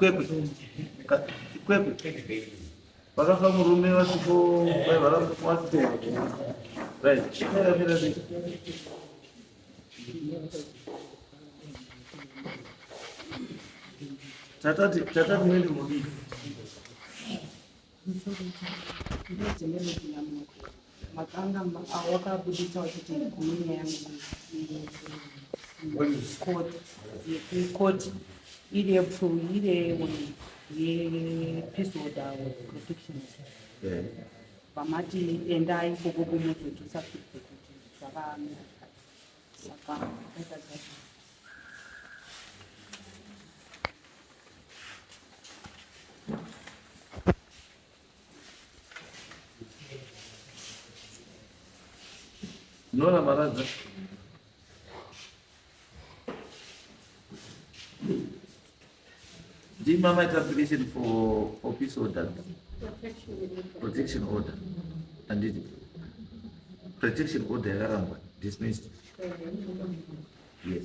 Kwekwe. Kwekwe. Vakafa murume vasipo vaivara vasipo. Right. Mira mira mira. Tatati tatati mwende mudii. Makanga wakabuditsa uchiti kune nyaya yangu yekukoti iri yepfu iri yepeace order protection vamati endai ikoko kumuzodzosa feedback kuti zvakamira saka akaita zvacho. Nora Maradza. Ndima maita application for peace order. Protection order. Anditi. Protection order yakarambwa dismissed. Yes.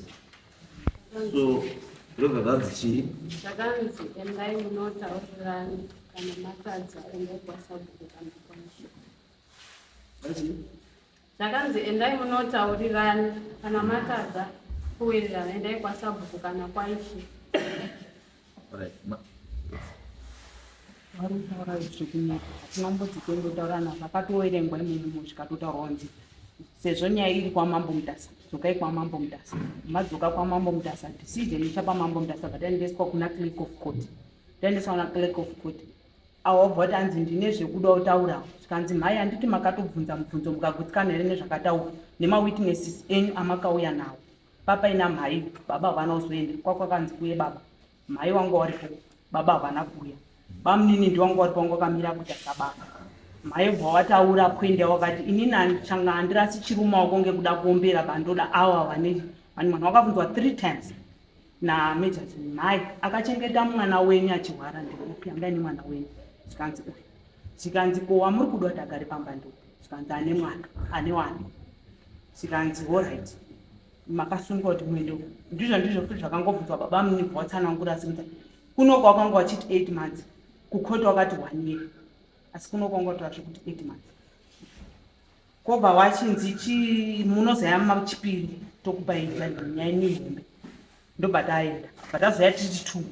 So ndobva zvanzi chii? Zvakanzi endai munotaurirana kana matadza endai kwasabhuku kana kwaishe. Zvakanzi endai munotaurirana kana matadza kuwirirana endai kwasabhuku kana kwaishe. Right. Vari kutaura zvekunyepa hatina kumbodzi kuendotaura zvakatoverengwa imomo zvikatotaurwa kunzi sezvo nyaya iri kwamambo Mutasa dzokai kwamambo Mutasa, madzoka kwamambo Mutasa decision ichapa mambo Mutasa bva taendeswa kuna clerk of court, taendeswa kuna clerk of court awo wabva kuti anzi ndine zvekuda kutaurawo, zvikanzi mhai handiti makatobvunza mubvunzo mukagutsikana here nezvakataurwa nemawitnesses enyu amakauya nawo? Papaina mhai, baba havana kuzoenda kwakwakanzi kuye baba, mhai wangu waripo, baba havana kuuya, bamunini ndiwangu waripo, wangu wakamira kuita sababa. Mhai bva wataura kwende wakati inini changa handirasi chirumaoko ngekuda kuombera bandoda awa vane vane mwana wakabvunzwa 3 times namajor, mhai akachengeta mwana wenyu achihwara ndeupi anga ine mwana wenyu? Zvikanzi uyu. Zvikanzi ko wamuri kuda kuti agare pamba ndeupi? Zvikanzi ane mwana ane wana. Zvikanzi alright, makasungwa kuti muende uku. Ndizvo ndizvo futi zvakangobvunzwa baba munibva watsanangura simudza kuno kwakanga wachiti 8 months, kukoti wakati one year, asi kuno kwanga wataura zvekuti 8 months, kwobva wachinzi chi munozoya machipiri tokupai judgment nyaya inihombe. Ndobva taenda, bva tazoya titi two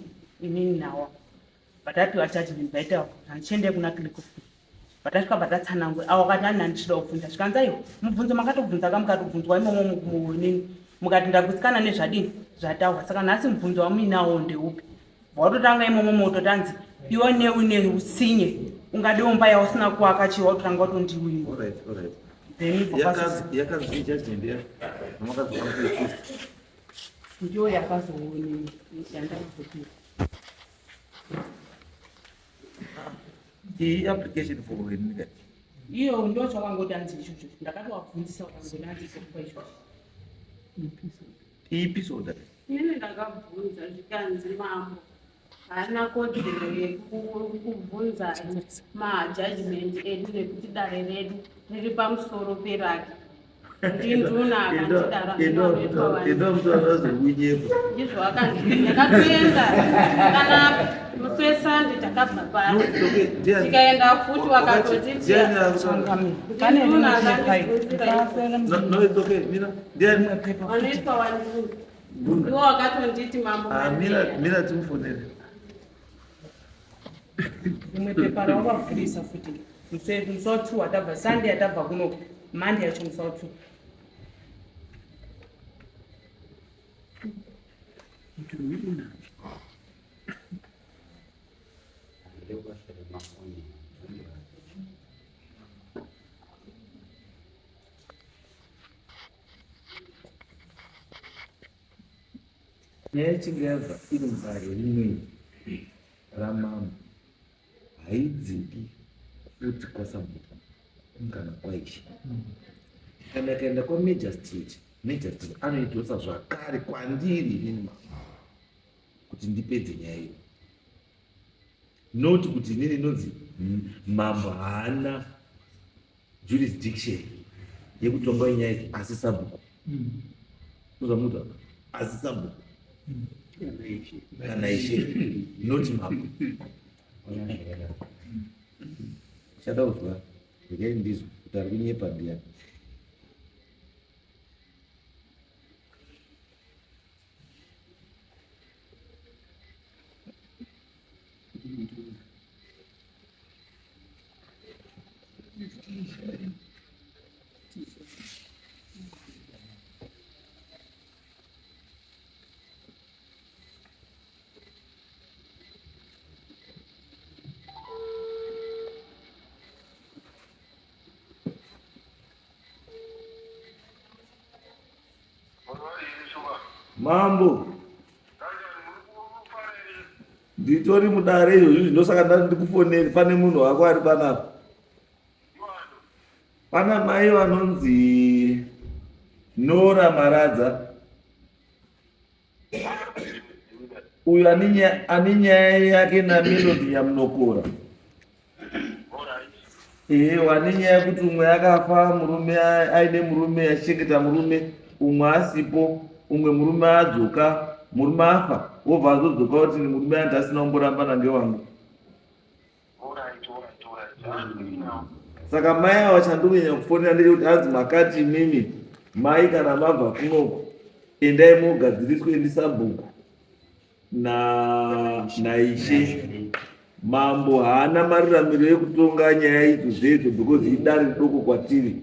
inini nawa, bva tapiwa judgment, vaita handichiendai kuna clerk of vatasvika, bva tatsanangura awo akati ani handichida kubvunza, zvikanzi aiwa mubvunzo makatobvunza ka mukatobvunzwa imomo nini mukati ndagutsikana nezvadini zvataurwa, saka nhasi mubvunzo wamuinawo ndeupi? Watotanga imomo mototanzi iwe neune utsinye ungadewo mba yausina kuaka chii, watotanga watondiwini. Alright, alright. Then ibva Yakanzi judgment ya. Makadzoka ku Ndiyo yakazoone yandaizopiwa. Iyi application for when? Iyo ndo chakangotanzi ichocho, ndakatovabvunzisa vakangotanzi ichokupa ichocho. Iyi peace order. Inini ndakabvunza zvikanzi mambo haana kodzero yekubvunza majudgment edu nekuti dare redu riri pamusoro perake. Ndinduna akandidaro. Enda mutaura zvekunyepa. Ndizvo ndakatoenda kana musi weSande takabva pano. No, it's okay. Ndiani? Tikaenda futi wakatotiti Ndiani akutaura? Pane ndinduna rimwe pepa. akandibvunzira. No, it's okay. Mira. Ndiani? Vanoitwa wanduna. Nduna. Iwo wakatonditi mambo Ah, Mira, Mandeya. Mira timufonere. Rimwe pepa rawakavhurisa futi musi wa2 watabva Sunday, yatabva kunoku Monday yacho musi wa2. Nyaya yechinge yabva iri mudare rimwe ramambo haidziki futi kwasabhuku kana kwaishe. Kana ikaenda kwamagistrate, magistrate anoidzosa zvakare kwandiri inini mambo kuti ndipedze nyaya iyo, not kuti inini inonzi mambo haana jurisdiction yekutonga nyaya idzi asi sabhuku uzamuta asi sabhuku. Kana ishe, not mambo. Chada kuzwa, regai ndizvo kuti ari kunyepa ndiyani. Mambo, nditori mudare izvozvi, ndosaka ndati ndikufoneri. Pane munhu wako ari panapa, pana mai vanonzi Nora Maradza, uyo ane nyaya yake naMelody Nyamunokora. Ehe, wane nyaya yekuti umwe akafa, murume aine murume, achichengeta murume, umwe asipo, umwe murume adzoka, murume afa, wobva azodzoka kuti murume anti asina kumborambana ngewangu. Saka mai ava, chandikunyanya kufonera ndechekuti anzi makati imimi mai, kana mabva kunoku, endai mogadziriswe ndisabhuku na naishe. Mambo haana maruramiro ekutonga nyaya idzo dzedzo because idare doko kwatiri.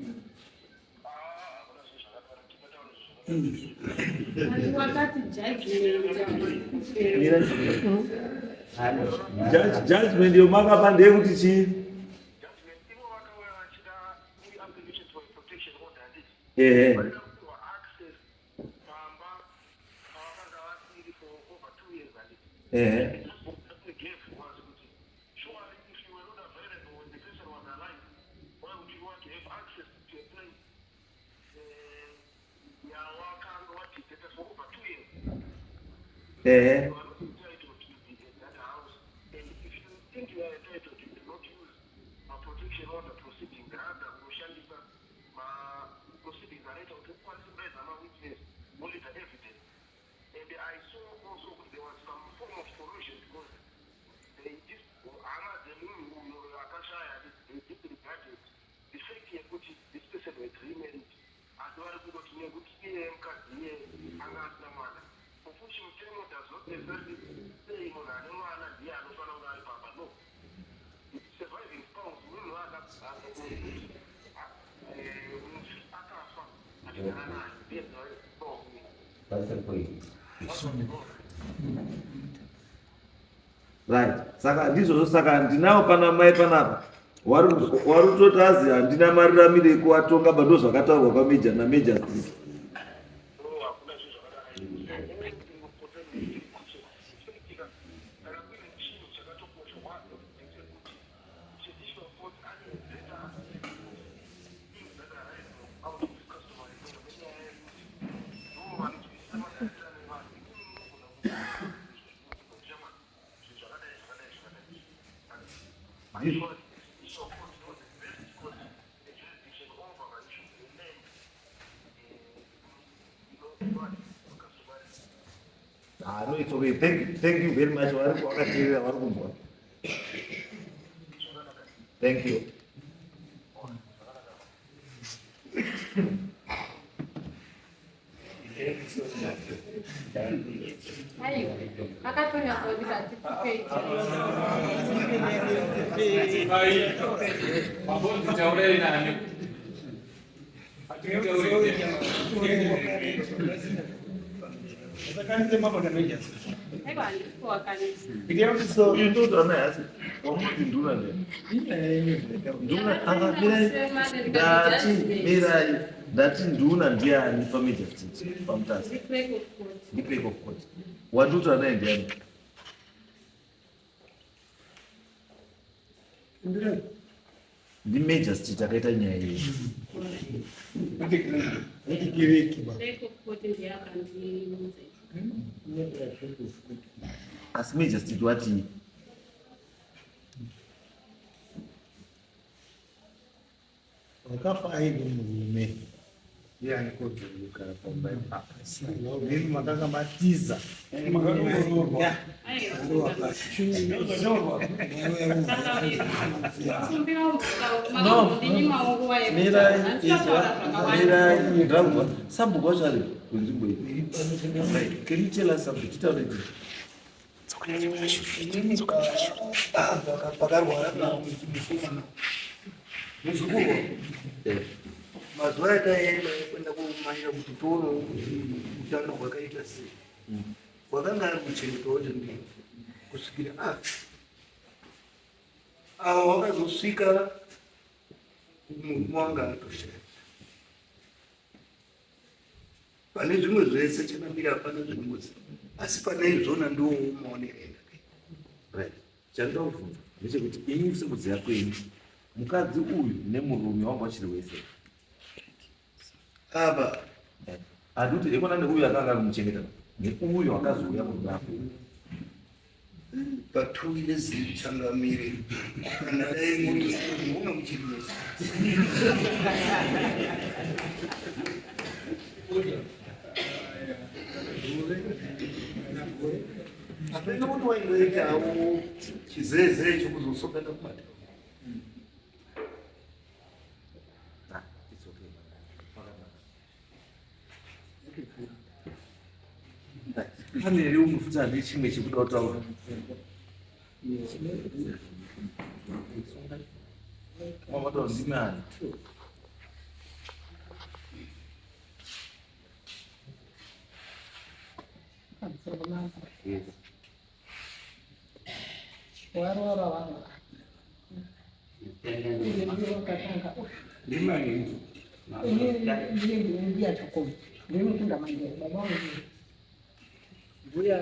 Wakati judgment. Judgment yomakapa ndeyekuti chii? Ivo vakauya vachida iri application for a protection order, handiti? Ehe. Vaida kupiwa access pamba pavakanga vasiri for over 2 years, handiti? Ehe. That we gave was kuti surely if you were not available when the person was alive, why would you want to have access to a place yawakanga wadetecta for over 2 years? Ehe. You are not entitled to be at that house, and if you think you are entitled, you do not use a protection order proceedings, rather unoshandisa ma-proceedings anoita kuti ukwanise kudaidza ma-witness, monitor evidence. And I saw also kuti there was some form of collusion because they just, hama dzemunhu uyo akashaya, they disregarded the fact yekuti this person had remarried, asi vari kungoti nekuti iye mukadzi iye anga asina mwana, of which mutemo does not necessarily say munhu ane mwana ndiye anofanira kunge ari pamba. No, surviving spouse munhu mufi akafa achigara naye ndiye surviving spouse. That's the point. Right, saka ndizvozvo. Saka ndinawo pana mai panapa wari kutoti azi handina maruramiro ekuvatonga, ba ndo zvakataurwa kwameja namajor Street. No, hakuna zvinhu zvakadai. Chinoitika kana kuine chinhu chakatokosha, one ndechekuti traditional court ane better access of things that arise out of customary law, nenyaya yekuti ndo vanonzwisisa magariro nevanhu. Inini munogona kushama zvinhu zvakadai, zvakadai, zvakadai. Traditional court ndo the best court, a jurisdiction over maissues eland customary. Ah, no, it's okay. Thank you very much. Vari vakateerera, vari kunzwa. Thank you. Aiwa, akatonyatsa atipei. Mai, mabonzi, taurai nani? Hatitauri. Sakanise mambo nameja. Aiwa, handisi kuwakanisa. Uyu ndotoona asi wamunoti nduna ne nduna akamirai. Ndati mirai, ndati nduna ndiani pamajor Street, paMutasa? Ndiclerk of court. Ndiclerk of court. Wanditotaura naye ndiani? Ndimajor Street akaita nyaya iyi. Ndikiriki ba. Clerk of court ndiye akandiudza. Asi Major Street watii? Wakafa aine murume. Iye ane kodzero yekugara pamba ipapa. Nemi makanga matiza. Mirai, sabhuku wacho ari kunzvimbo iyi. Can you tell us something? Titaure Pakarwara mukomana muzukuru mazuva ataienda kuenda kumanyira kuti tionewo kuti utano hwakaita sei wakanga ari kuchengetwa kuti ndi kusvikira afa avo wakazosvika murume wanga atoshaya Pane zvimwe zvese chanamira hapana zvinongozi asi pane izvona ndiwo maonero endakaita. Right. Chandinoda kubvunza ndechekuti ini sekuziva kwenyu mukadzi uyu nemurume wanga wachiri wese apa handikuti ekona neuyu akanga ari kumuchengeta neuyu akazouya murume apo Pa2 years changamire kana dai muri munga muchiri mese. Hapana kuti waingoitawo chizeze chokuzosokana kumata. Ah, it's okay. Pakanaka. Pane here umwe futi ane chimwe chekuda kutaura? Mama ndimi ani? Yes. Warora wangu. Mbuya Chokomo. Ndiri mukunda Mandela. Baba wangu. Mbuya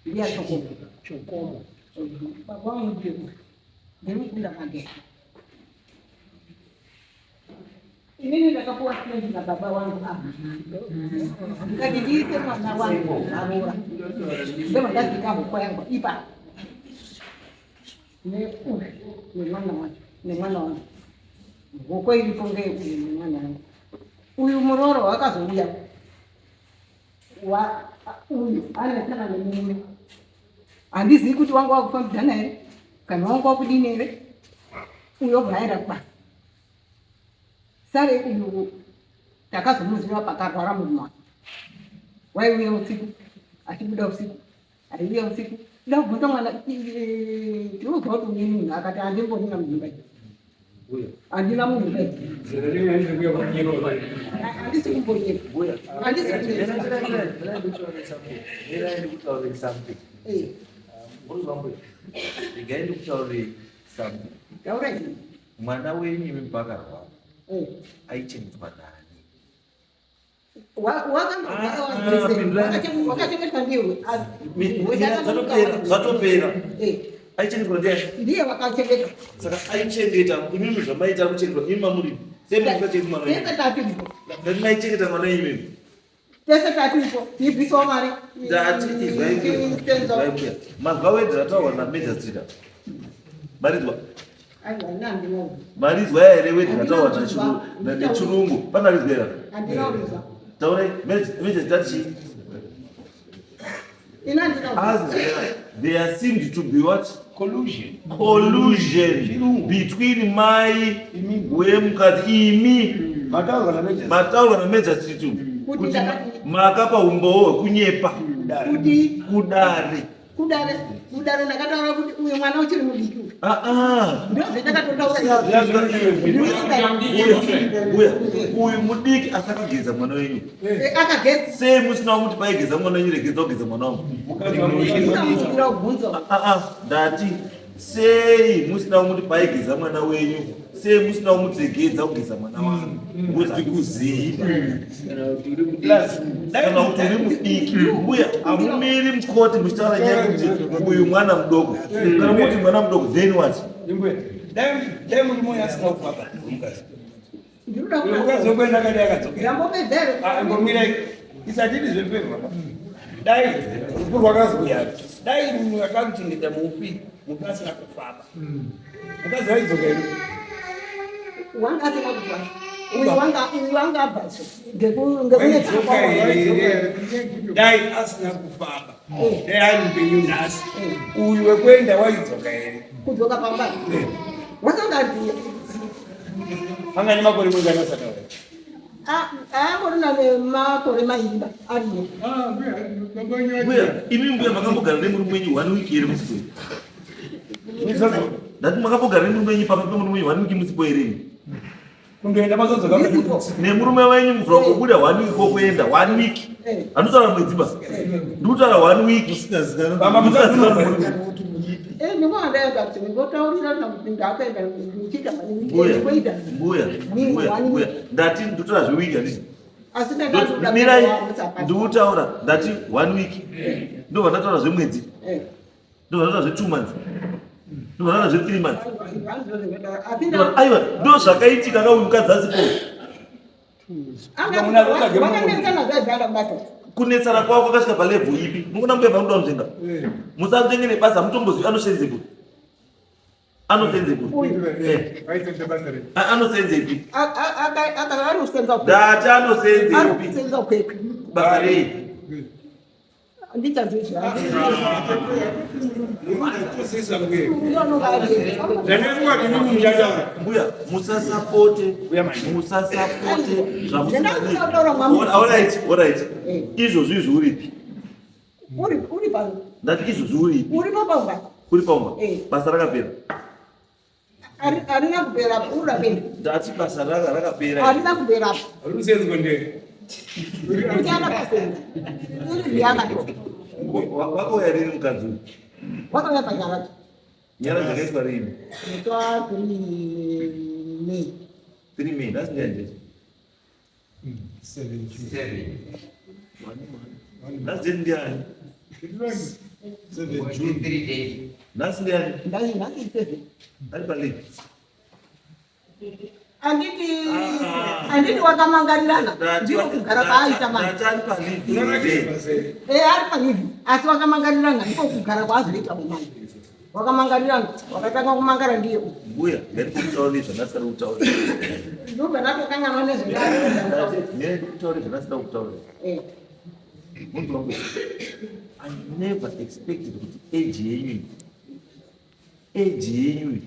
Mbuya Chokomo. Chokomo. Baba wangu ndiye ndiri mukunda Mandela. Inini ndakapuwa stand nababa wangu apa. Ndikati ndiise mwana wangu aroora. Ndobva ndadzika hoko yangu ipa. Neuyu nemwana wacho nemwana wangu. Hoko iripo ngeyeuyu nemwana wangu. Uyu muroora wakazouya wa uyu anetsana nemurume. Handizivi kuti wanga wakufambidzana here kana wanga wakudini here. Uyo obva aenda kubasa. Sare uyu takazomuziva pakarwara murume wake. Waiuya usiku achibuda usiku aiuya usiku da kubvunza mwana tinozwa kuti une munhu akati handimbonina munyumba iyi handina munhu handisi kumbonyepa handisi Regai ndikutaurire something. Mwana wenyu imi pakarwara aichengetwa nani? Wakachengetwa ndiwe. Zvatopera. Aichengetwa ndiye. Ndiye wakachengetwa. Saka aichengeta imimi zvamaita kuchengetwa imi mamuri. Sei muchengeta mwana wenyu? Tese tatiripo. Ndati maichengeta mwana wenyu imimi. Tese tatiripo. Tibvisawo mari. Ndati izwai mbuya. Mazwa wedzi rataurwa naMajor Street. Maridzwa. Marizwa here wedzi rataurwa nechirungu. Pana rizwa here? Handina kurizwa. Taurai Major Street chii? As there seemed to be what? Collusion. Collusion between mai wemukadzi imi mataurwa naMajor Street kuti makapa umbowo hwekunyepa kudare. Kudare kudare ndakataura kuti uyu mwana uchiri mudiki uyu. Ah ah. Ndozvandakatotaura. Uya uyu mudiki asakageza mwana wenyu. Akageza. Sei musina kuti paigeza mwana wenyu regedza kugeza mwana wangu? Ah ah ndati sei musina kuti paigeza mwana wenyu sei musina kumuregedza kugeza mwana wangu ndikuzii kana kuti uri mudiki mbuya hamumiri mukoti muchitaura nyaya yekuti uyu mwana mudoko kana muti mwana mudoko then what dai murume uyu asina kufa mukadzi mukadzi wekuenda akadai akadzokera ngomirai isatidi zvepevha dai rufu rwakazouya dai munhu akamuchengeta mufi mufi asina kufamba mukadzi aidzoka here wanga asina kufa. Uyu wanga uyu wanga abva ngekunetswa dai asina kufamba eh. dai ari mupenyu nhasi eh. uyu wekuenda waidzoka here kudzoka pamba eh. wakanga ndiye anga nemakore mangani asati auya aangorina nemakore maimba ariyo ah, mbuya imi mbuya makambogara nemurume wenyu one week here musipo ndati makambogara nemurume wenyu papa pemurume wenyu one week musipo here imi kundoenda mazodzoka nemurume wenyu muvhura kubuda one week kokuenda one week handikutaura mwedzi ba ndikutaura one week mbuya mbuya mbuya ndati ndikutaura zvewiki handiti mirai ndikutaura ndati one week ndobva ndataura zvemwedzi ndozvanoita zve two months ndozvanoita zve three months aiwa ndo zvakaitika ka uyu mukadzi asipo kunetsana kwavo kwakasvika palevhel ipi mukuna mbuya pamuda kunzvenga eh. musanzvenge nebasa mutombozivi anosenzepi anosenzepi eh. anosenzepi ndati anosenzepi basa rei Mbuya musasapote musasapote zvamusingaorit orit eh. izvozvi izvi uripi ndati izvozvi uripi uri paumba eh. basa rakapera Harina kupera unoda kuenda. Ndati basa raka rakapera. Harina kupera. Rusenzi ndere. Uchana kusenza. Iri ndiyaka. Wakauya rini mukadzi uyu? Wakauya panyaradzo. Nyara dzakaiswa rini? Musi wa 3 May. 3 May, that's ndiani? Nhasi date ndiani? Nhasi ndiani? Ari paleave. Anditi ah. anditi wakamangarirana ndiko kugara kwaaita manje. Ari paleave. Eh ari paleave asi wakamangarirana ndiko kugara kwaazoita manje. Wakamangarirana wakatanga kumangara ndiye uyu. Mbuya ngatitaure zvandasara kutaura. Ndobva ndatokanganwa nezvandakutaura. Ndikutaure zvandasara kutaura. Eh. Munhu wangu I never expected kuti age yenyu age yenyu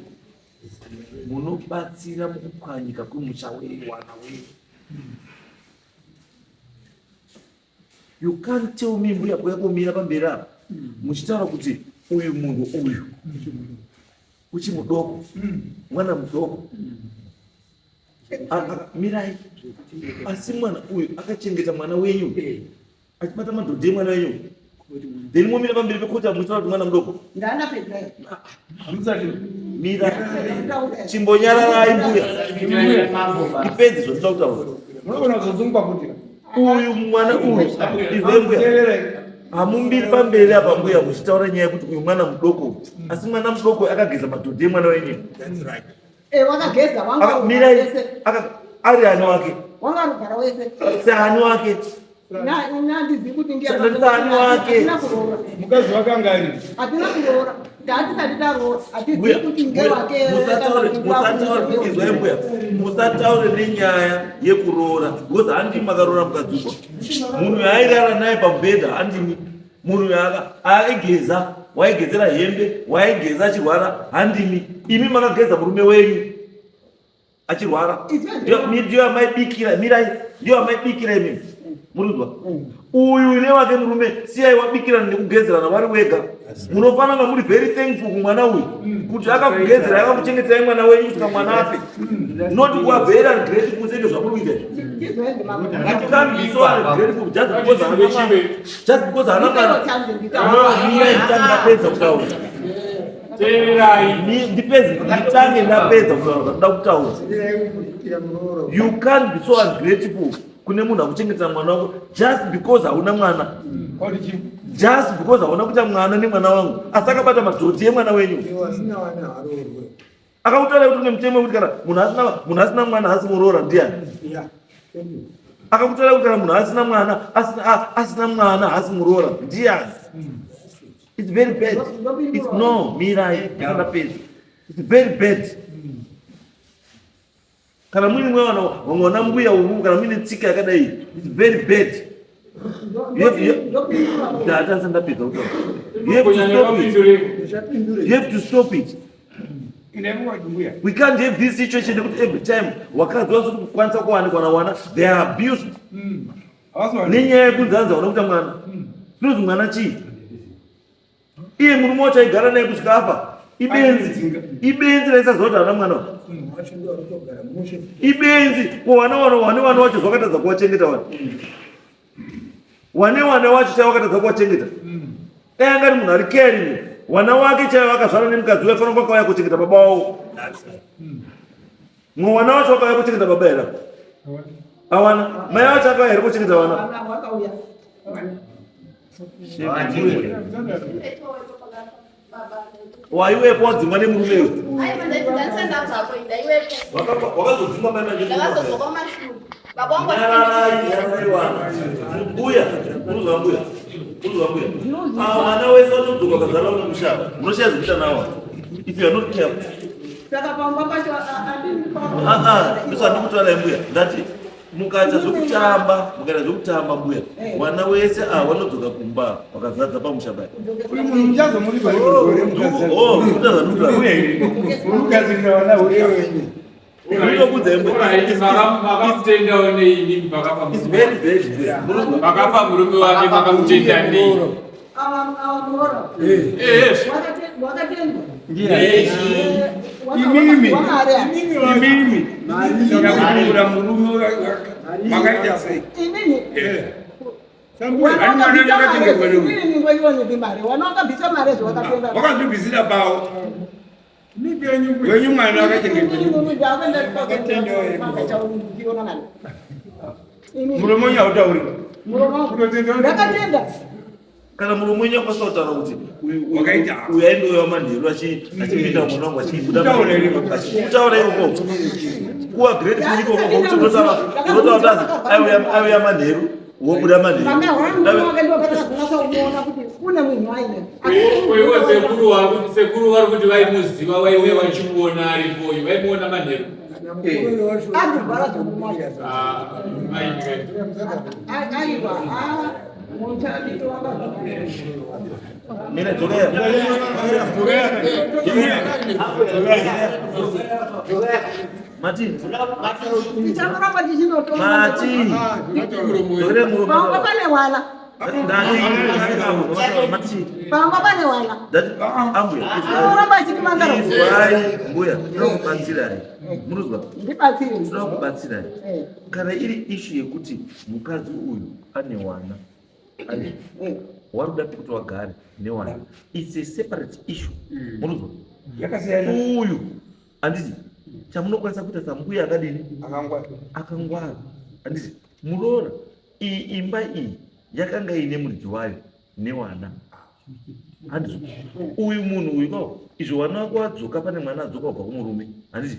munobatsira mukupwanyika kwemusha wewana wenyu. You can't tell me mbuya kuya kumira pamberi apa muchitaura kuti uyu munhu uyu uchi mudoko mwana mudoko mirai asi mwana uyu akachengeta mwana wenyu achibata madhodhi emwana wenyu then momira pamberi pekoti muchitaura kuti mwana mudoko mira chimbonyararai mbuya ndipedze zvandinoda kutaura munogona kuzozungwa kuti uyu mwana uyu izwe mbuya hamumbiri pamberi apa mbuya muchitaura nyaya yekuti uyu mwana mudoko asi mwana mudoko akageza madhodhi emwana wenyu eh, mirai ari ani wake seani wake Sani wake mukadzi wake anga ari hatina kuroora tatisati taroora hatizivi kuti ngewake izwai mbuya musataure nenyaya yekuroora because handimi makaroora mukadzi uko munhu yaairara naye pamubhedha handimi munhu aigeza waigezera hembe waigeza achirwara handimi imi makageza murume wenyu achirwara ndiyo amaibikira mirai ndiyo amaibikira imi murikuzwa uyu ine wake murume siyai wabikirana nekugezerana vari wega munofanira kunga muri very thankful kumwana uyu kuti akakugezerai akakuchengeterai mwana wenyu kusvika mwana afe not kuva very ungrateful senge zvamuri kuita you can't be so ungrateful just because haana mwana just because haana mwana mirai nditange ndapedza kutaura Teererai. Ndipedze nditange ndapedza kutaura zvandinoda kutaura. You can't be so ungrateful kune munhu akuchengetera mwana wako just because hauna mwana. Just because hauna kuita mwana nemwana wangu asi akabata madhoti emwana wenyu. Akakutaura kuti kune mutemo wekuti kana munhu asina munhu asina mwana haasi muroora ndiani? Akakutaura kuti kana munhu asina mwana asina asina mwana haasi muroora ndiani? It's very bad. It's no, mirai, ndapedza. It's very bad. Kana muine mwana vamwe vana mbuya umu kana muine tsika yakadai it's very bad. Ndata ndapedza kutaura. You have to stop it. You have to stop it. We can't have this situation nekuti every time wakadzi vasiri kukwanisa kuwanikwa nawana they are abused. Nenyaya yekunzi hanzi hauna kuita mwana. Zvinonzi mwana chii? Iye murume wacho aigara naye kusvika afa ibenzi. Ibenzi raisaziva kuti haana mwana. Ibenzi ko wana wana wane wana wacho zvakatadza kuwachengeta wana. Wane wana wacho chaiwo akatadza kuwachengeta. Dai anga ari munhu ari caring. Wana wake chaiwo akazvara nemukadzi uya fanira kwakauya kuchengeta baba wavo. Mumwe wana wacho wakauya kuchengeta baba here? Awana. Mai wacho akauya here kuchengeta wana? Waiwepo wadzingwa nemurume iwe. Wakazodzingwa mai manje. Mbuya, unozwa mbuya. Unozwa mbuya. Ah, vana wese vanodzoka vakazara mumusha. Munoshaya zvekuita nawo. If you are not careful. Saka pamba pacho Ah ah, ndozvandikutaura mbuya. Ndati mukaita zvekutamba mukaita zvekutamba mbuya eh. wana wese ah wanodzoka kumba wakazadza pamusha paya uyu munhu muchazomuripa gore oh, mukazigadzirira vana hure wenyu Vakafa murume wake makamutenda nei? Imimi, imimi, makaura murume makaita sei? Wakazvibvisira pawo. Wenyu mwana akachengetwa. Muromo wenyu hautauri. Ndakatenda. Kana muromo wenyu akwanisa kutaura kuti uyu aindouya manheru achipinda mwana wangu achibuda kutaura ikoko kuwa grateful ikoko kuti unotaura kuti aiuya manheru wobuda manheru. Iwo sekuru vari kuti vaimuziva vaiuya vachimuona aripoyo vaimuona manheru. Mira, dzokera. Mati. Tichamuramba tichinotonga. Mati. Dzokera muromo. Panga pane wala. Panga pane wala. Ndati ambuya. Unoramba achitimangara. Izwai mbuya, tinokubatsirai. Muruzwa? Ndibatsire. Tinokubatsirai. Eh. Kana iri issue yekuti mukadzi uyu ane wana. Ane. Eh. Wari kuda kuti wagare newana. It's a separate issue. Muruzwa? Yakasiyana. Uyu handiti chamunokwanisa kuita sambuya akadini? Akangwara. Akangwara. Handiti muroora iyi imba iyi yakanga iine muridzi wayo newana. Handiti uyu munhu uyu kawo izvo wana wako wadzoka pane mwana adzoka kubva kumurume. Handiti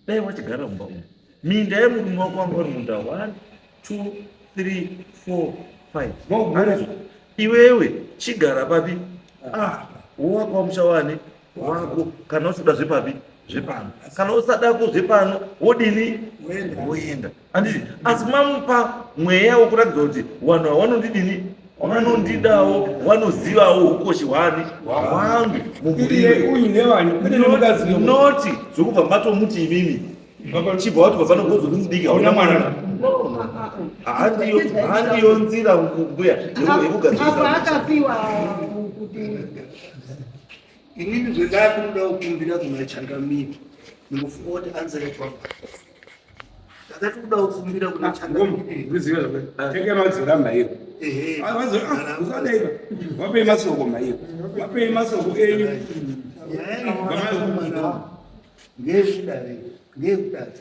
dai wachigara mumba umu. Minda yemurume wako wanga uri munda 1 2 3 4 5. Handiti iwewe chigara papi? Ah, wowakawo musha wani wako kana uchida zvepapi zvepano kana usadako zvepano wodini woenda handiti asi mamupa mweya wekuratidza kuti vanhu ava vanondidini vanondidawo vanozivawo ukoshi hwani hwangu mumhuri noti zvekubva matomuti imimi chibva watobva pano gozo mudiki hauna mwana handiyo nzira mbuya yekugadzirisa akapiwa kuti Inini zvendakunoda kukumbira kuna changamire ndinofunga kuti anzere kwako ndakati kuda kukumbira kuna changamire Kuziva zvakadai. Tenge madzora maiyo. Ehe. Usadaiva. Vapei masoko maiyo. Vapei masoko enyu. Nyaya yekumana ngeyekudare ngeyekudare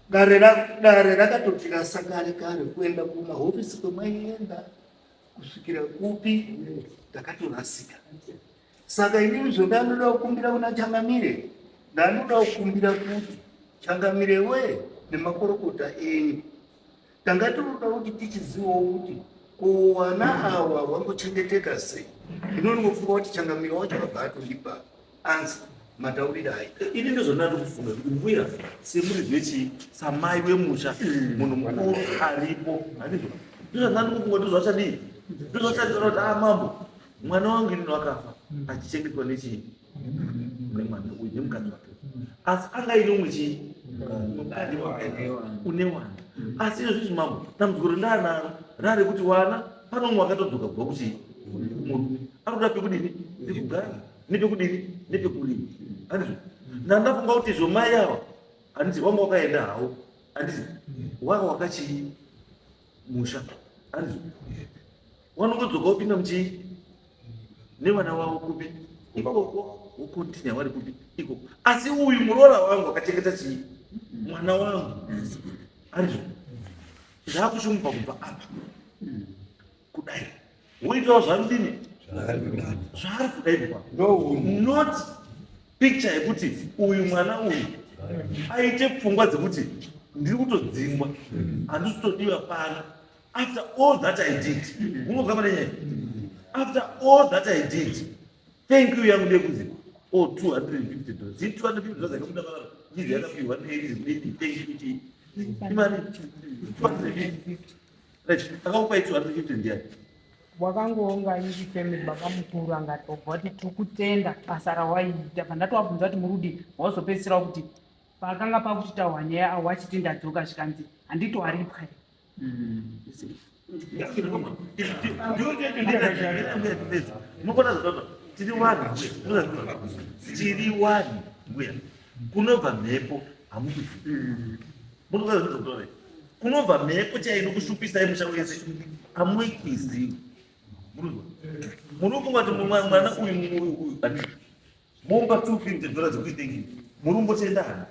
dare dare rakatotirasa kare kare kuenda kumahofisi kwemaienda kusvikira kupi takatorasika saka inini zvendanoda kukumbira kuna changamire ndanoda kukumbira kuti changamire we nemakorokota enyu tanga tinoda kuti tichizivawo kuti ko wana awa wangochengeteka sei ndinongofunga kuti changamire wacho akabva atondipa ansa. Matauriro ayi. Ini ndozvandinati kufunga kuti mbuya semuridzi wechii samai wemusha munhu mukuru aripo handizvo ndozvandinati kufunga ndozvachadii ndozvachadii kuti ah mambo mwana wangu inini wakafa achichengetwa nechii nemwana uyu nemukadzi wake asi anga aine umwe chii une wana asi izvo zvizvi mambo dambudziko rendaanaro rari kuti wana pane umwe wakatodzoka kubva kuchii murume arikuda pekudini pekugara nepekudini nepekurima handizvo ndandafunga kuti izvo mai ava handiti wanga wakaenda hawo handiti wanga wakachii musha handizvo wanongodzoka wopinda muchii nevana wavo kupi ikoko wokontinya vari kupi ikoko asi uyu muroora wangu akachengeta chii mwana wangu handizvo zvakuchimubva kubva apa kudai woitawo zvaanodini zvaari kuda ipapo not picture yekuti uyu mwana uyu aite pfungwa dzekuti ndiri kutodzingwa handisi kutodiwa pano after all that i did unozwa pane nyaya after all that i did thank you yangu ndeyekuzi o oh, 250 dollars 250 dollars yakabuda panapa nyizi yakapiwa neirizi kudini thank you chii imari 250 Right, akakupai 250 ndiani? Wakangoonga iri family baba mukuru angatobva kuti tikutenda basa rawaiita bva ndatovabvunza kuti murudi wazopedzisira kuti pakanga pakuchitaurwa nyaya awo wachiti ndadzoka zvikanzi handiti waripwa here Munogona zvakadaro. Tiri wani. Tiri wani mbuya. Kunobva mhepo hamukuzivi. Munogona zvinozotora. Kunobva mhepo chaiyo inokushupisai musha wese. Hamuikuzivi. Munozwa? Munofunga kuti mwana uyu uyu uyu handiti. Momba 250 dollars dzekuti thank you. Murumbotenda hani?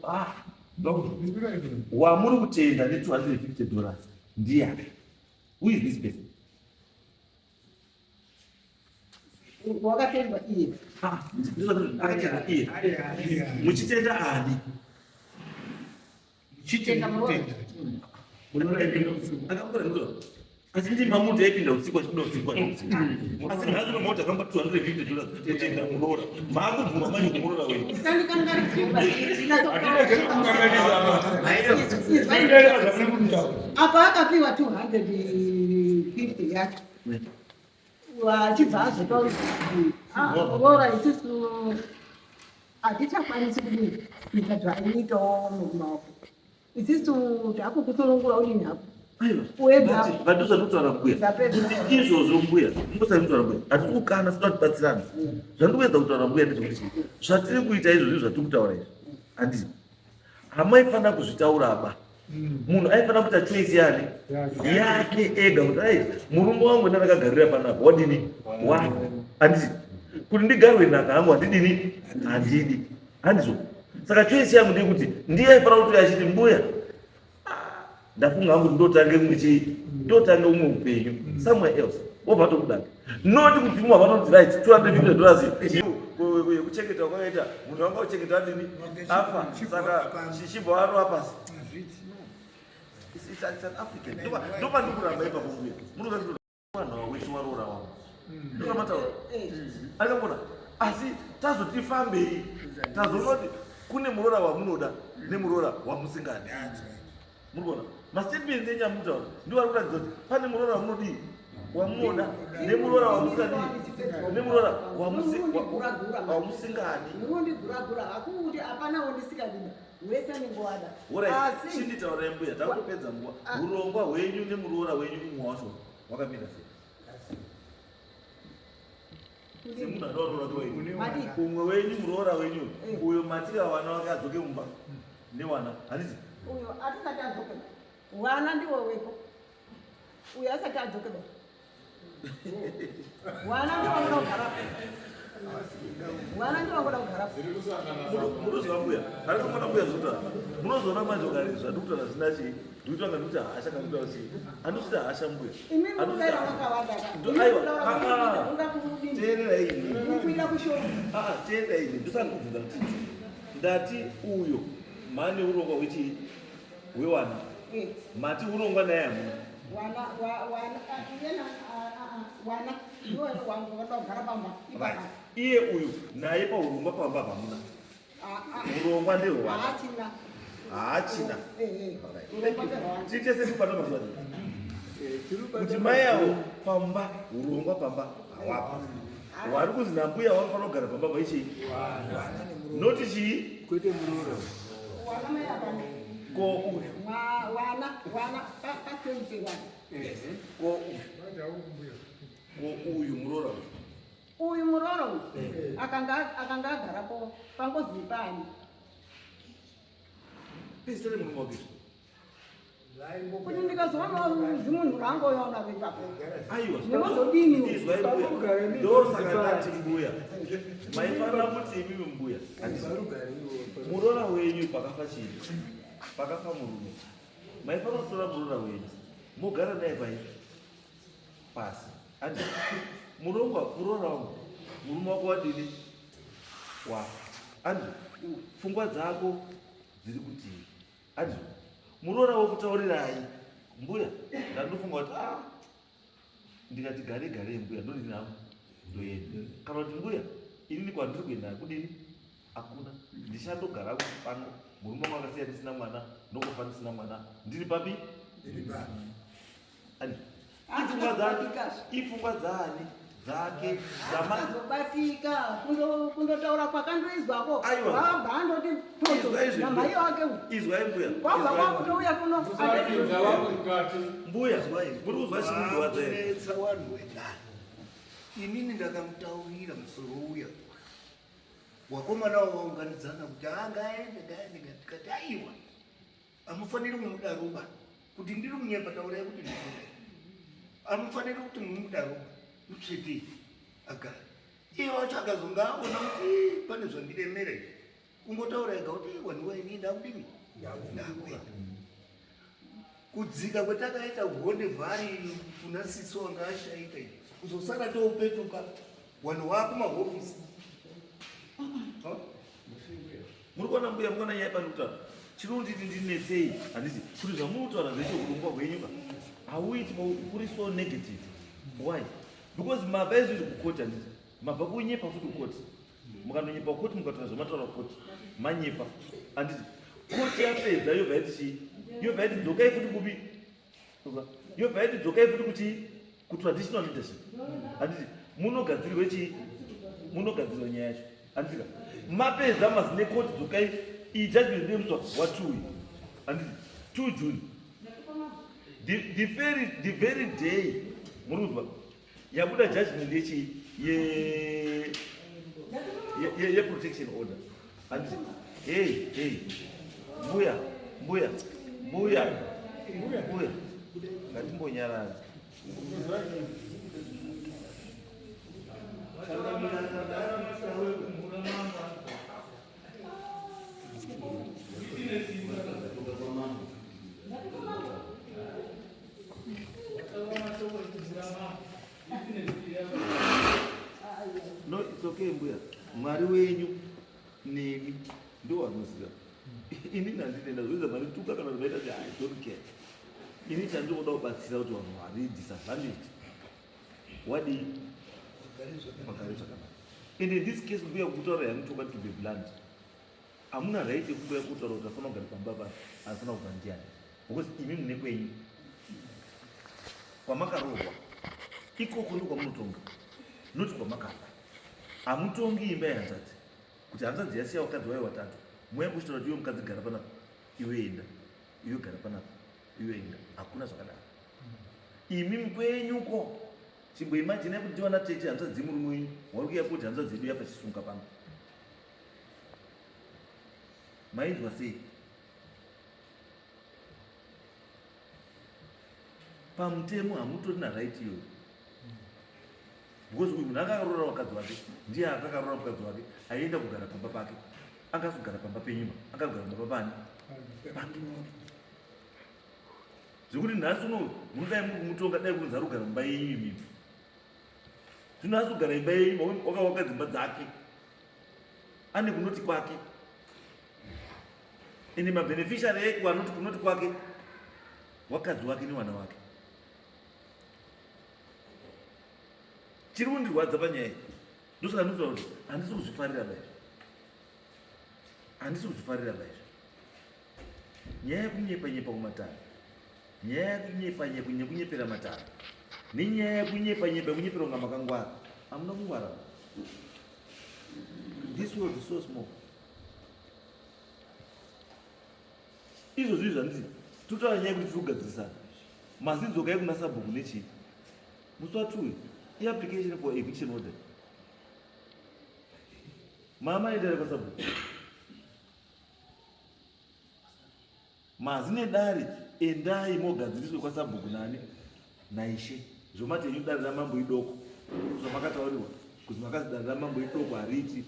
Ah, wamuri kutenda ne 250 dollars ndiyani? Who is this person? Wakatendwa iye. Ah, akatendwa iye. Muchitenda ani? Chitenda muroora. Asi ndi mamuti aipinda usiku achibuda usiku achibuda usiku. Asi nhasi mamuti akamba 250 dollars kutenda muroora. Maakubvuma manje kumuroora wenyu. Apa akapiwa 250 yacho. Achibva azotaura kuti roora isusu hatichakwanisi kudini kuita zvaiitawo murume wako isisu takukusunungura udini hako vadhuza ndikutaura mbuya kuti izvozvo mbuya mbosai kutaura mbuya hatisi kukana sida kutibatsirana zvandikuedza kutaura mbuya ndezvekuti zvatiri kuita izvozvo zvatiri kutaura izvi handiti hamaifanira kuzvitaura ba munhu aifanira kuita choice yani yake ega kuti ai murume wangu ndandakagarira panapa wadini wafa handiti kuti ndigarwe nhaka hangu handidini handidi handizvo saka choice yangu ndeyekuti ndiye aifanira kuti achiti mbuya ah, ndafunga hangu kuti ndotange umwe chii ndotange umwe upenyu somewhere else wobva tokudaka not kuti mumwe vanonzi right 250 dollars yekuchengeta kwakaita munhu wanga uchengeta adini afa saka chichibva warova pasi ndopandikuramba ipapo mbuya munoza mwana wawese waroora wangu ndokamataura akangona asi tazoti fambei tazoona kuti kune muroora wamunoda nemuroora wamusingadi muri kuona mastatements enyu amutaura ndiwo ari kuratidza kuti pane muroora wamunodii wamunoda nemuroora wamusingadii nemuroora wamusingadi chinditaurai mbuya takutopedza nguva urongwa hwenyu nemuroora wenyu umwe wacho wakamira sei semunhu anoroora ke umwe wenyu muroora wenyu eh. uyo matira wana wake adzoke mumba newana handiti uyo atisati adzoke wana ndiwo wepo uyo asati adzoke ba wana ndiwo ngoda kugara wana ndiwo ngoda kugara munoziva mbuya arikuona mbuya zvinotaura munozoona manje ukarezva ndikutaura zvisina chii ndikuti anga ndikuti hasha kana ndikutaura chii handisita hasha mbuya teerera ini teerera ini ndisati kubvunza kuti ndati uyo mane urongwa hwechii hwewana eh. mati urongwa naye hamuna wana Iwe wangu vanoda kugara pamba Right. Iye uyu naye paurongwa pamba pamuna. Urongwa ndehwani? Haachina. Haachina. Eh, eh. Urongwa ndehwani. Tiri tese tiri pano mazuva ano. Kuti mai avo pamba urongwa pamba hawapa. Wari kuzi nambuya vanofanira kugara pamba vaichii? Noti chii? Kwete muroora. Wana mai apana. Ko uyu. Wana wana pasente wana. Ko uyu. Ko uyu muroora uyu. Uyu muroora uyu akanga akanga agarapo pangozi pani. Pedzisira murume wake. Kuti ndikazoona zimunhu rangoona ipapo. Aiwa. Ndinozodini? Izwai mbuya. Ndosaka ndati mbuya. Maifanira kuti imimi mbuya. Muroora wenyu pakafa chii? Pakafa murume. Maifanira kutora muroora wenyu. Mogara naye pai pasi. Andi murongwa muroora wangu. Murume wako wadini? Wafa. Andi pfungwa dzako dziri kutii? Andi muroora wokutaurirai mbuya ndandofunga kuti ah ndikati gare gare mbuya ndodini hangu ndoenda kana kuti mbuya inini kwandiri kuenda kudini hakuna ndichandogara pano murume wangu akasiya ndisina mwana ndokufa ndisina mwana ndiri papi Andi, ipfungwa dzani ipfungwa dzani dzake dzama Akazobatika kundotaura kwakandoizwako. Aiwa. Wabva andoti Izwai izvi, namai wake uyu. izwai mbuya Kwabva izwai. kwakutouya kuno. Musapinza vangu mukati. Mbuya muri kuzwa chirikuwadza here Vakunetsa vanhu wedare. Inini ndakamutaurira musoro uya. Wakomana waunganidzana kuti haa ngaende ngaende ndikati aiwa. Hamufaniri kumudaroba. Kuti ndiri kunyepa taurai kuti ndiri kunyepa. Hamufaniri kuti mumudaroba. Mutsvete agare. Iye wacho akazonga aona kuti "Ii, pane zvandiremera izvi. Kungotaura ega kuti "Ii, wanhu waini ndakudini? Ndakuenda. Kudzika kwetakaita honde vhari kuna sisi wanga ashaika izvi. Kuzosara topetuka wanhu wakumahofisi. Muri kuona mbuya mukuona nyaya pari kutaura chinonditi ndinetsei handiti kuti zvamuri kutaura zveshe urongwa hwenyu ka hauiti uri so negative why because mabva izvizvi kukoti handiti mabva kunyepa futi kukoti mukanonyepa kukoti mukataura zvamataura kukoti manyepa handiti koti yapedza yobva yati chii yobva yati dzokai futi kupi yobva yati dzokai futi kuchii kutraditional leadership handiti munogadzirirwe chii munogadzirwa nyaya yacho handiti ka mapedza mazine koti dzokai iyi judgment ndeyemusi wa 2 iyi handiti 2 June the very day muri kuzwa yabuda judgment yechii yeprotection order handiti hey hey mbuya mbuya mbuya mbuya ngatimbonyarara No, it's okay mbuya. Mwari wenyu nemi ndo vanoziva. Ini handinenda zvoita mwari tuka kana zvaita kuti I don't care. Ini chandinoda kubatsira kuti vanhu vari disadvantaged wadii vagare zvakanaka. And in this case mbuya kutaura yamutoka to be blunt. Hamuna right yekumbuya kutaura kuti afanira kugara pamba pa anofanira kubva ndiani. Because imi mune kwenyu kwamakarohwa ikoko ndiko kwamunotonga not kwamakafa. Hamutongi imba yehanzvadzi kuti hanzvadzi yasiya vakadzi vayo vatatu mouya kuchitaura kuti iwe mukadzi gara panapa iwe enda iwe gara panapa iwe enda hakuna zvakadaro. Imi kwenyuko chimboimajinai kuti ndiwana tete hanzvadzi yemurume wenyu wari kuuya kuti hanzvadzi yedu yafa chisunga pano mainzwa sei? Pamutemo hamutorina right iyoyo because uyu munhu anga akaroora mukadzi wake ndiye anga akaroora mukadzi wake aienda kugara pamba pake angazogara pamba penyuma angagara pamba pani pake zvekuti nhasi uno munodai muri kumutonga dai kunzi ari kugara mumba yenyu imimi zvino asi kugara imba yenyu wakavaka dzimba dzake ane kunoti kwake ende mabeneficiary eko anoti kunoti kwake wakadzi wake newana wake. Chiri kundirwadza panyaya iyi ndosaka ndinotaura kuti handisi kuzvifarira baizvo, handisi kuzvifarira baizvo. Nyaya yekunyepa nyepa kumatare, nyaya yekunyepa nyepa nekunyepera matare, nenyaya yekunyepa nyepa yekunyepera kunga makangwara. Hamuna kungwara. This world is so small. Izvozvi izvi handiti totaura nyaya yekuti tiri kugadzirisana. Mazidzokai kuna sabhuku nechii? Musi wa 2 iapplication for eviction order. Mama endai kwasabhuku. Mazi nedare endai mogadziriswe kwasabhuku nani naishe. Zvomati henyu dare ramambo idoko. Zvamakataurirwa kuti makazi dare ramambo idoko hariiti.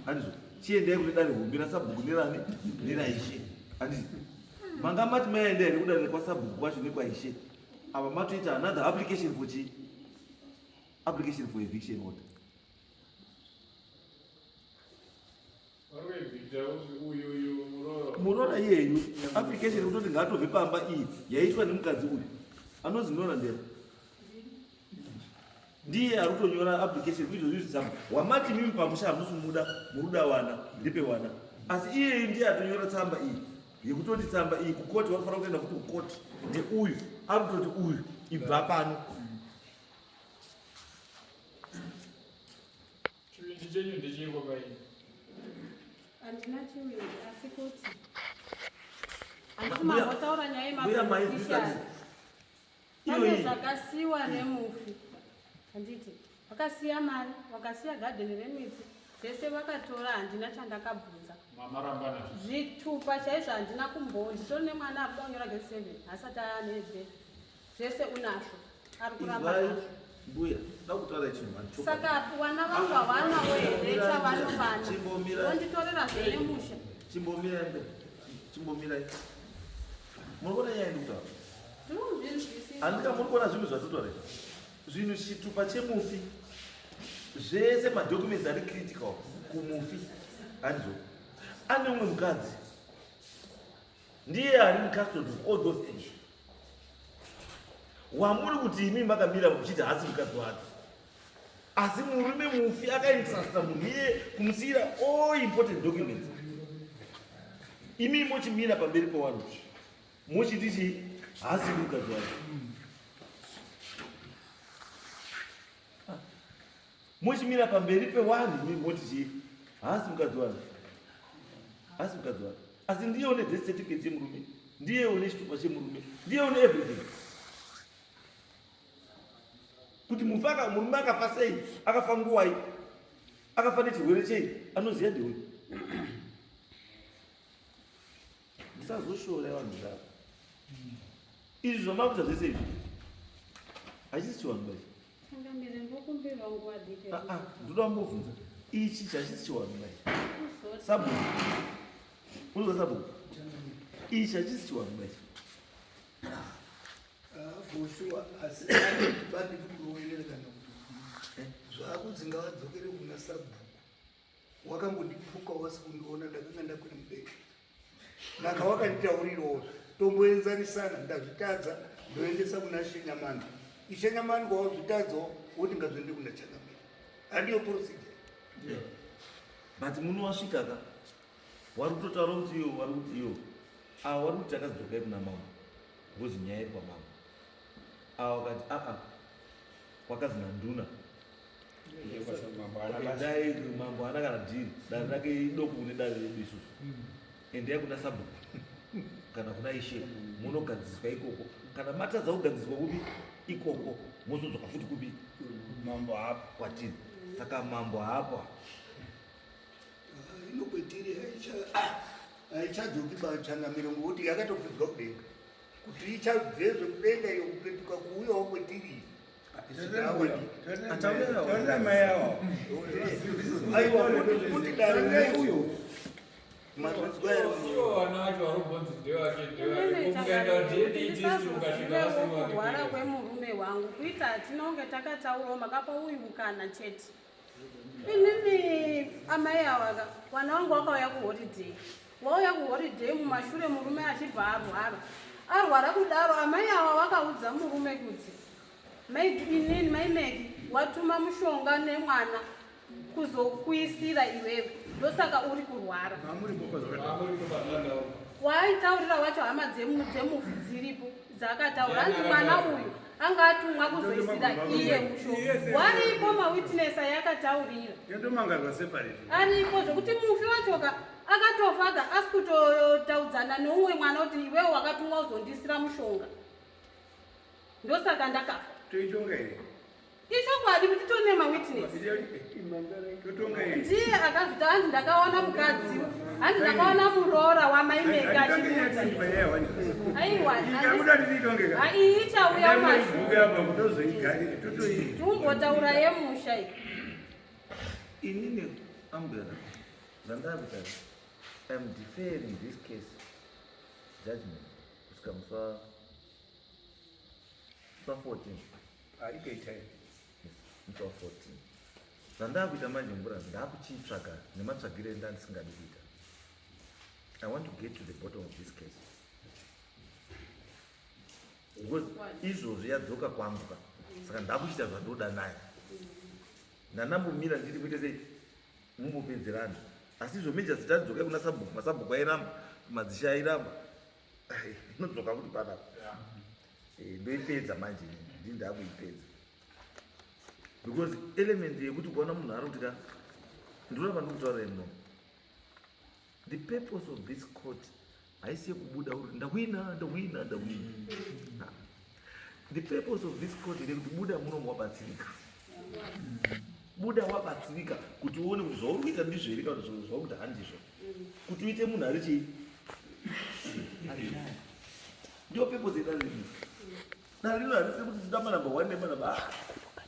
Handizvo. Chiendai kune dare hombe rasabhuku nerani neraishe. Handizvo. Manga mati maenda here kudare kwasabhuku kwacho nekwaishe. Apa matoita another application for chii? Application for eviction order. Muroora iyeyu application kutoti ngaatobve pamba iyi yaitwa nemukadzi uyu anonzi nora ndera ndiye ari kutonyora application kuizvo zvizvi tsamba wamati mimi pamusha hamusi kumuda muruda wana ndipe wana asi iyeyu ndiye atonyora tsamba iyi yekutoti tsamba iyi kukoti wakufanira kutoenda kuti kukoti neuyu ari kutoti uyu ibva pano. Chivindi chenyu ndecheiko mai? Handina chivindi asi kuti handiti mambotaura nyaya Mbuya mai yemabeneficiary. Pane zvakasiwa nemufi handiti vakasiya mari vakasiya gadheni remiti zvese vakatora handina chandakabvunza. Mamaramba nazvo. Zvitupa chaizvo handina kumbo nditori nemwana ari kuda kunyora grade 7 haasati ane zvese unazvo ari kuramba Izwai nazvo. mbuya da kutaura chinhu mani chokwadi. Saka wana vangu havanawo here chavanovana Chimbomira. vonditorera zvene musha. Chimbomirai mbuya. Chimbomirai. Muri kuona nyaya yandikutaura? Ndinozvinzwisisa. Handika muri kuona zvinhu zvatotaura izvi? Zvinhu chitupa chemufi zvese madocuments ari critical kumufi handizvo. Ane umwe mukadzi ndiye ari mucustody of all those things wamuri kuti imi makamira muchiti haasi mukadzi wake, asi murume mufi akaentrusta munhu iye kumusiyira all important documents. Imi mochimira pamberi pevanhu mochiti chii? Haasi mukadzi wake. Mochimira pamberi pevanhu imi moti chii? Haasi mukadzi wake, haasi mukadzi wake, asi ndiye une death certificate yemurume, ndiye une chitupa chemurume, ndiye une everything. Kuti mufi murume akafa sei, akafa nguwai, akafa nechirwere chei, anoziva ndeuyu. Musazoshora vanhu zvavo. Izvi zvamakuita zvese izvi hachisi chivanhu bachi. Changamire ndokumbirwa nguva diki. Ah, ah, ndoda kumbobvunza ichi chachisi chivanhu bachi. Sabhuku, unozwa sabhuku, ichi hachisi chivanhu bachi. For sure, asi bandiri kuroverera kana kuti zvakudzi ngavadzokere kuna sabhuku. Wakambondipfuka wasi kundiona ndakanga ndakwira mudenga. Naka wakanditaurirawo tomboenzanisana ndazvitadza ndoendesa kuna Shenyamani. Ishenyamani kwawazvitadzawo woti ngazviende kuna Changamire. Handiyo procedure. Yeah. But muno wasvika ka wari kutotaura kuti iyo wari kuti iyo awa wari kuti takadzokai kuna mambo because nyaya iri kwamambo. Awa wakati aa kwakazi nanduna endai mambo haana kana dhiri, dare rake idoko kune dare redu isusu. Endai kuna sabhuku kana kuna ishe munogadziriswa ikoko. Kana matadza kugadziriswa kupi ikoko mozodzoka futi kupi mambo haapo kwatiri. Saka mambo haapo. Inokwetiri haichadzoki bachangamire ngokuti yakatokwidzwa kudenga. Kuti ichabvezve kudenga iyo kupetuka kuuyawo kwetiri. Taurira mai awo. Aiwa, kuti dare uyo mazvinzwa here? Ivo vana vacho vari kubvunzi ndewake ndewake. Mukaenda DNA test mukasvika vasiri wake. Kurwara kwemurume wangu kuita tinonge takataurawo makapa uyu mukana chete. Inini amai ava vana vangu vakauya kuholiday, vauya kuholiday mumashure murume achibva arwara. Arwara kudaro amai ava vakaudza murume kuti mai inini mai Meki Watuma mushonga nemwana kuzokuisira iwewe, ndosaka uri kurwara. Waaitaurira wacho hama dzemufi dziripo dzakataura, hanzi mwana uyu anga atumwa kuzoisira iye mushonga. Waripo mawitness ayakataurira aripo, zvokuti mufi wachoka akatofaga asi kutotaudzana neumwe mwana kuti iwewe wakatumwa kuzondisira mushonga, ndosaka ndakafa. Toitonga here? Ichokwadi kuti tone mawitness. Totonga here? Ndiye akazvita, hanzi ndakaona mukadzi, hanzi ndakaona muroora wamaimeka achimuudza. Aiwa, Ikabuda tiitongeka. iyi ichauya mashure. Apa kutozoigarira totoi. Tumbotaura yemusha iyi. Inini ambuya, zvandakuita, I'm deferring this case judgment kusvika musi wa 14. Aikaita. Yes, musi wa 14. Zvandakuita manje mvura, ndakuchiitsvaga nematsvagiro endandisingadi kuita. I want to get to the bottom of this case because izvozvi yadzoka kwangu ka, saka ndakuchiita zvandoda nayo. Ndandambomira ndiri kuite sei, mumbopedzerana, asi izvo meja zitadzokai kuna sabhuku, masabhuku airamba, madzishe airamba, inodzoka kuti panapa. Ndoipedza manje, ndii ndakuipedza because element yekuti kuona munhu ari kuti ka, ndoramba ndikutaura muno, the purpose of this court haisi yekubuda uri ndahwina, ndahwina, ndahwina. Ah. The purpose of this court ndekuti buda muno wabatsirika, buda wabatsirika, kuti uone kuti zvauri kuita ndizvo here kana kuti zvauri kuita handizvo, kuti uite munhu ari chii. Ndiyo purpose yedare rino. Dare rino harisi kuti tida manamba one nemanamba, ah,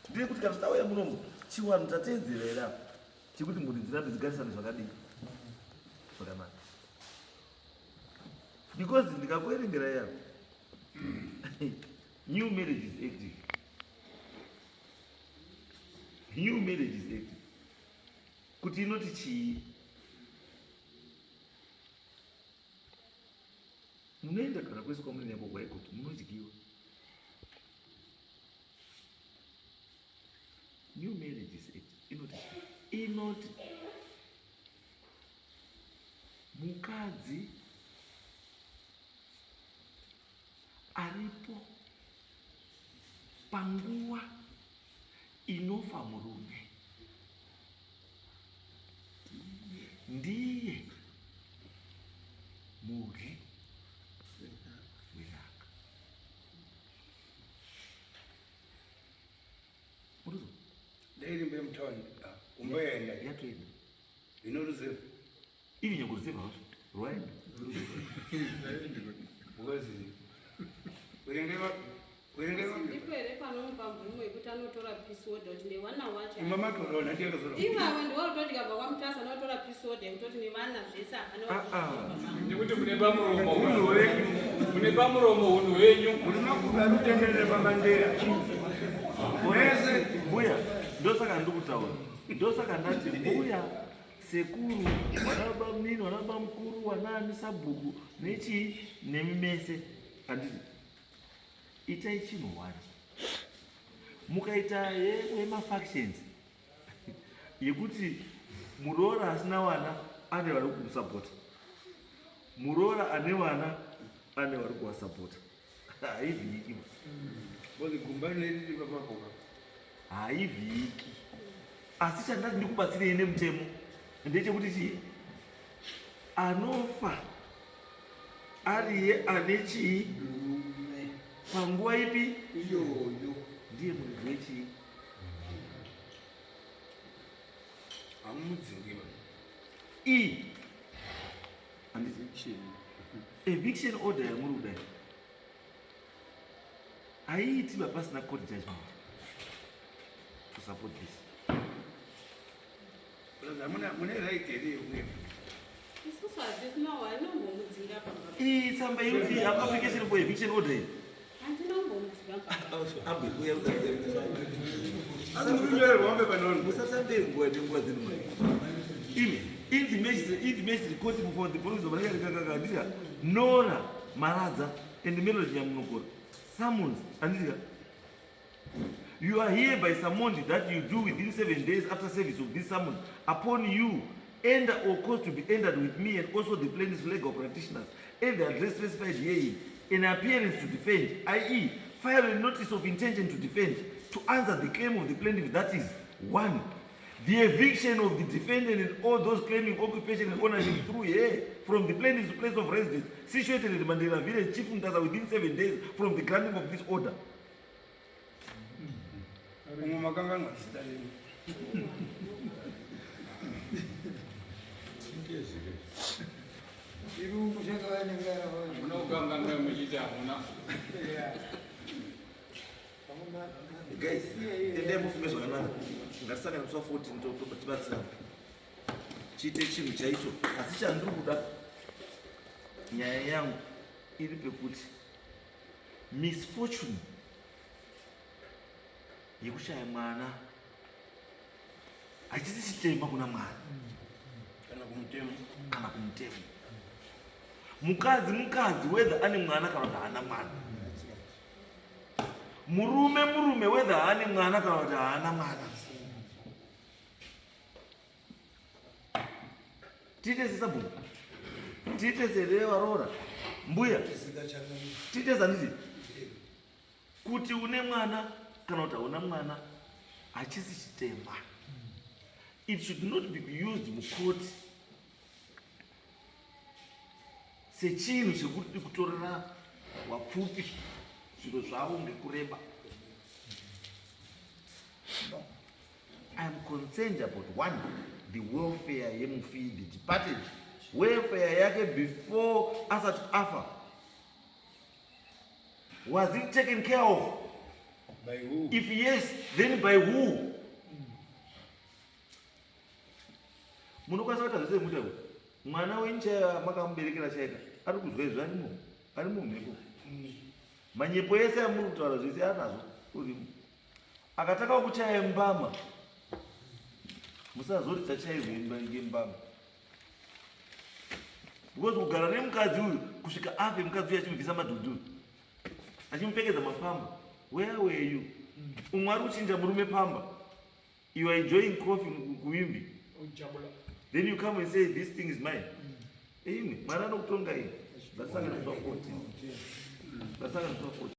ndeyekuti kana tauya munomu, chiwanhu tateedzera here apa chekuti mhuri dzirambe dzigarisane zvakadii, zvakanaka, because ndikakuerengera yako New Marriages Act, New Marriages Act kuti inoti chii, munoenda kana kwese kwamunenge kwaikuti munodyiwa. New Marriages Act inoti chii? Inoti mukadzi aripo panguva inofa murume ndiye mudyi wenhaka. Murizo? Dai rimbe mutauni umboenda. Yatoenda. Ino reserve. Iri nyango reserve hazvo rwaenda. Because werenge. Ndipo here panomupa mvumo yekuti anotora peace order kuti nevana wacho? Imba matora ndiyakazora. Ivavo ndiwo tikabva kwaMutasa anotora peace order yekutoti nevana zvese hapana. Nekuti mune pamuromo, mune pamuromo, unhu hwenyu. Muri makuva anotenderera pamandera mese. Mbuya, ndosaka ndikutaura, ndosaka ndati mbuya, sekuru, vana bamunini, vana bamukuru, vanani sabhuku nechii nemi mese, handiti itai chinhu one. Mukaita yemafactions yekuti muroora asina vana ane vari kumusapota, muroora ane vana ane vari kuvasapota, haivhiki. Because gumba rineriri papapoka. Haivhiki, asi chandati ndikubatsirei nemutemo ndechekuti chii, anofa ariye ane chii panguva ipi iyoyo ndiye muridzi wechii. Hamumudzingiwa. I handiti eviction order yamuri kudai haiiti pasina court judgment to support this. Plus hamuna mune right here yekuenda? Isusu hatisina wainombomudzira pamba. Iyi tsamba iri application for eviction order iyi. Handinombomudzinga pamba. Ambe uya. Asi muri kunyorerwa mapepa? Musatambe nguva nenguva dzino mai imi. In the magistrate, in the magistrate court for the province of Handika, Nora Maradza and Melody Nyamunokora summons, handika. You are hereby summoned that you do within 7 days after service of this summons upon you enter or cause to be entered with me and also the plaintiff's legal practitioners at the address specified herein an appearance to defend, i.e. file a notice of intention to defend, to answer the claim of the plaintiff, that is, 1. The eviction of the defendant and all those claiming occupation and ownership through here from the plaintiff's place of residence situated at Mandela Village, Chief Mutasa, within 7 days from the granting of this order. Umwe makanganwa zita renyu. Munokanganwa muchiti hamuna. Guys, tendai mufunge zvakanaka. Ngatisangane musi wa 14 October tibatsirane. Chiite chinhu chaicho. Asi chandiri kuda nyaya yangu iri pekuti misfortune yekushaya mwana hachisi chitema kuna Mwari kana kumutemo. Kana kumutemo. Mukadzi mukadzi, whether ane mwana kana kuti haana mwana. Murume murume, whether haane mwana kana kuti haana mwana. Tiite sesabhuku, tiite serevaroora mbuya, tiite sanditi kuti une mwana kana kuti hauna mwana hachisi chitema. It should not be used mukoti sechinhu chekuti kutorera wapfupi zviro zvavo ngekureba. I am concerned about one, the welfare yemufi, the departed, welfare yake before asati afa. Was it taken care of? By who? If yes, then by who? Munokwanisa kuita zvese muita kuti mwana wenyu chaiye makamuberekera chaika ari kuzwa izvi arimo, ari mumhepo. Manyepo ese amuri kutaura zvese anazvo urimo. Akatanga kuchaya mbama, musazoti tachairwa ngembama, because kugara nemukadzi uyu kusvika afe, mukadzi uyu achimubvisa madhudhuru, achimupfekedza mapamba, where were you? Umwe ari kuchinja murume pamba, you are enjoying coffee kuimbi, then you come and say this thing is mine. Imwe Mwari anokutonga iyi. Ngatisangane musi wa 14. Ngatisangane musi wa 14.